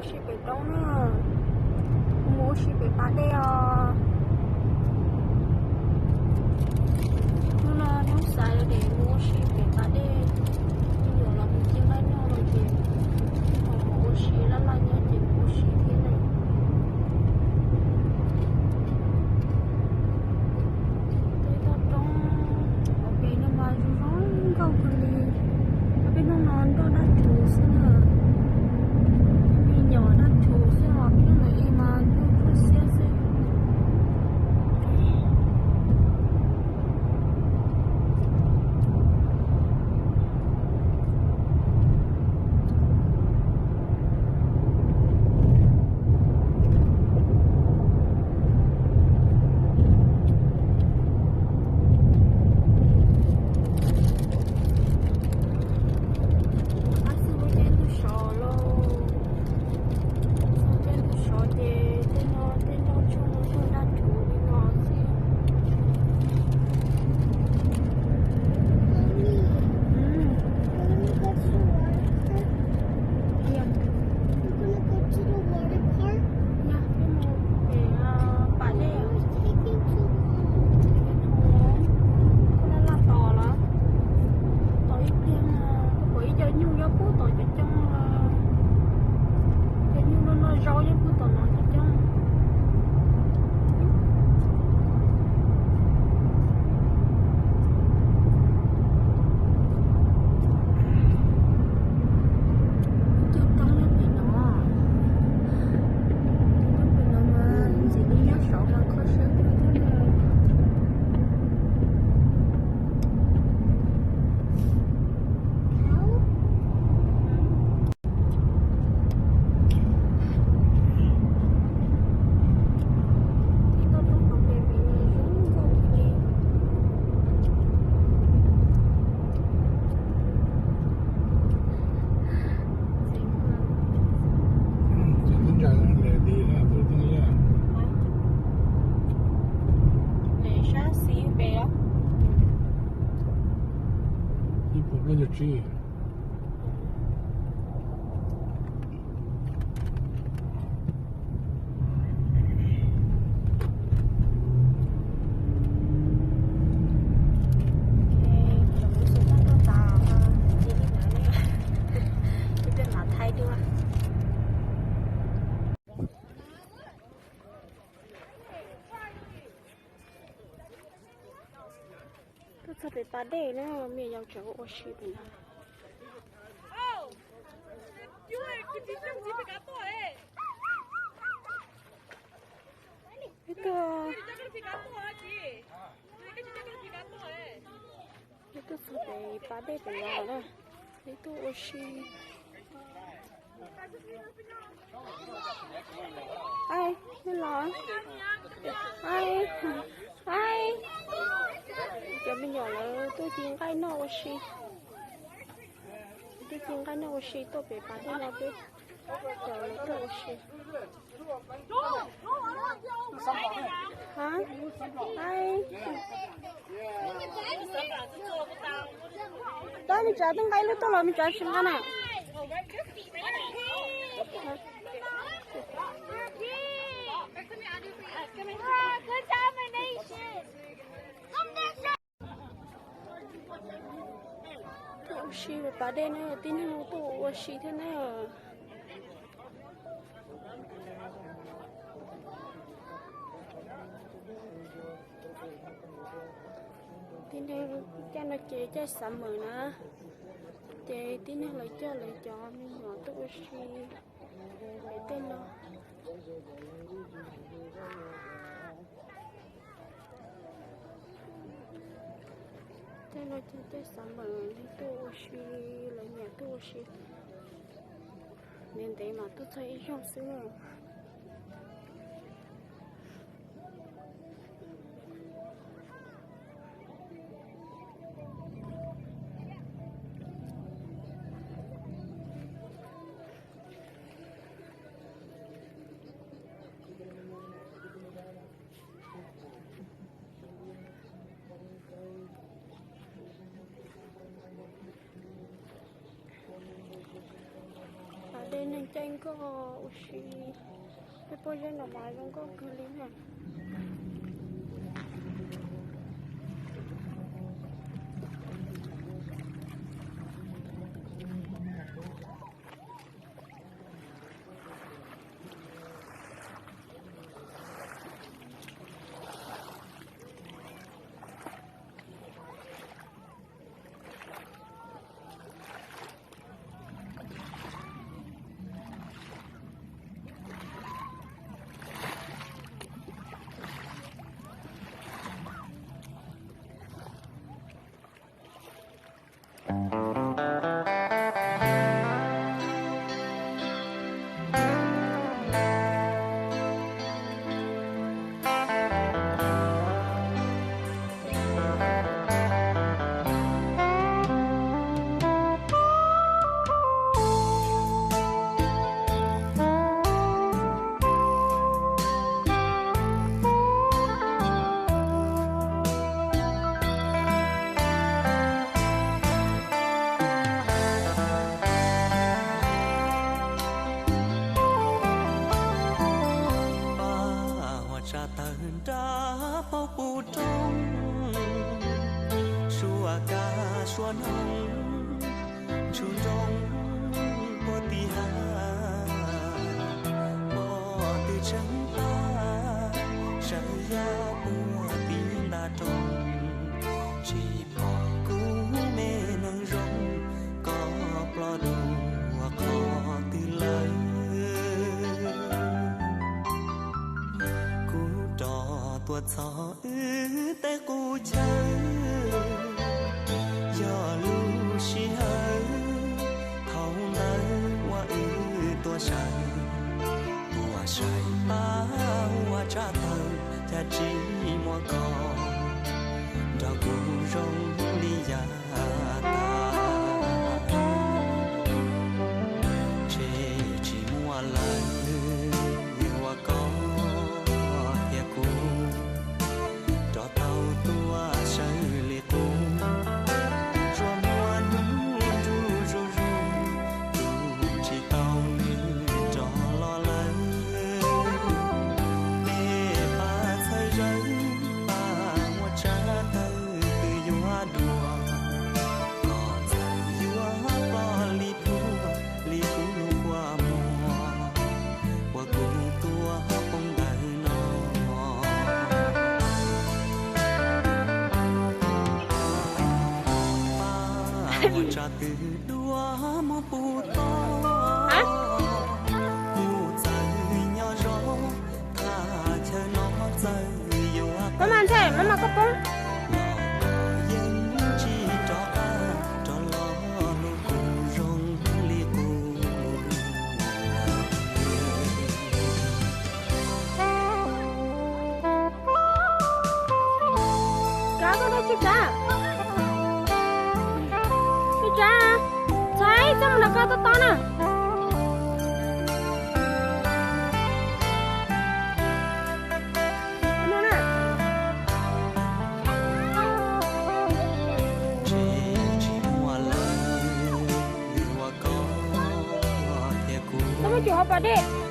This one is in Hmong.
Si pem roob na, mus ua si pem pas dej os. Hnub no hnub xaiv lawm ces mus ua si pem pas dej. Me nyuam los mus cia nqaij noj lawm ces mus ua si laj laj nyob ces mus ua si thiab na. Tej toj roob hauv pes no mas zoo zoo nkauj kawg li. Peb hnub no nroj dab tsuv xwb na. Me nyuam dab tsuv xwb os, peb hnub no ib mas ntuj tsuag xiab xwb. Ab, xwb lub caij ntuj sov lauj. Lub caij ntuj sov ces tej no tej nroj tsuag no nroj dab tsuv li no xwb. Yog, peb mus pem pas dej. Koj laj laj tos los? Tos ib pliag mas koj pom ib co nyuj nyob pub tom cov coob. Cov nyuj noj noj zaub nyob pub tom no cov coob. Cov roob nyob pem no, cov roob pem no mas ntxim li nyob saud mas kho siab kawg thiab na. Toj roob hauv pes pem no zoo nkauj kawg li. Lem sab xis pem os. Ib puas plaub caug tsib. Tuaj txog pem pas dej na, me nyuam yaus tseem ua si pem no. Ib tug, ib tug txog pem pas dej pem no na, ib tug ua si. Ai, nej los. Ai, ai. Cov me nyuam lawv tuaj ci nqaij noj ua si. Tuaj ci nqaij noj ua si tuaj pem pas dej no peb. Cov lawv tuaj ua si. Hab, ai. Tab me tsav twb nqa ib lub tuaj los me tsav tsis nqa na. Tuaj ua si pem pas dej na, tib neeg tuaj ua si thiab na. Tib neeg, caij no ces caij summer na, ces tib neeg lawv coj lawv cov me nyuam tuaj ua si pem tej no. Tej no ces caij summer neeg tuaj ua si, lawv nyiam tuaj ua si. Ntev ntev mas tuaj txog ib zaug xwb na. Pas Neeg caij nkoj ua si, tej pob zeb no mas zoo nkauj kawg li na. Pab ua tsa tawg nrab paub puv roob, suab kab suab noog, ntshua nroo puag tim hav, pom twb tseeb tag, sawv yaj puag tim nta roob, tsis pom kuv me neeg zoo, koj ploj dua qhov twg lawm. Kuv rov tuaj txog wb tej qub chaw, yog lub sij hawm thaum ntawd uas wb tuaj saib, tuaj saib pab ua tsa tawg, cas tsis muaj koj nrog kuv zoo li yav tas. Ntshe tsis muaj lawm uas koj thiab kuv rov tau tuaj sawv li qub. Tsuas muaj hnub nruj zuj zus, tu tsis tau nws rov los lawm. Tej pab txhawb zawg, pab ua tsa tawg twb yuav dua, koj txawm yuav ploj li dhuav li kuv lub kua muag uas kuv tuaj poob ntawm no. Pab ua tsa twg dua muab puv tod, kuv txawm nyob zoo, thaj chaw no txawm yuav koj mas nthe, mam mas koj poob. Los koj yeej tsis rov qab rov los hlub kuv zoo li qub. Kav koj tsis kav, tsis kav, txhais txoj mus nrog koj tob tob na. Koj muab cov hauv pas dej.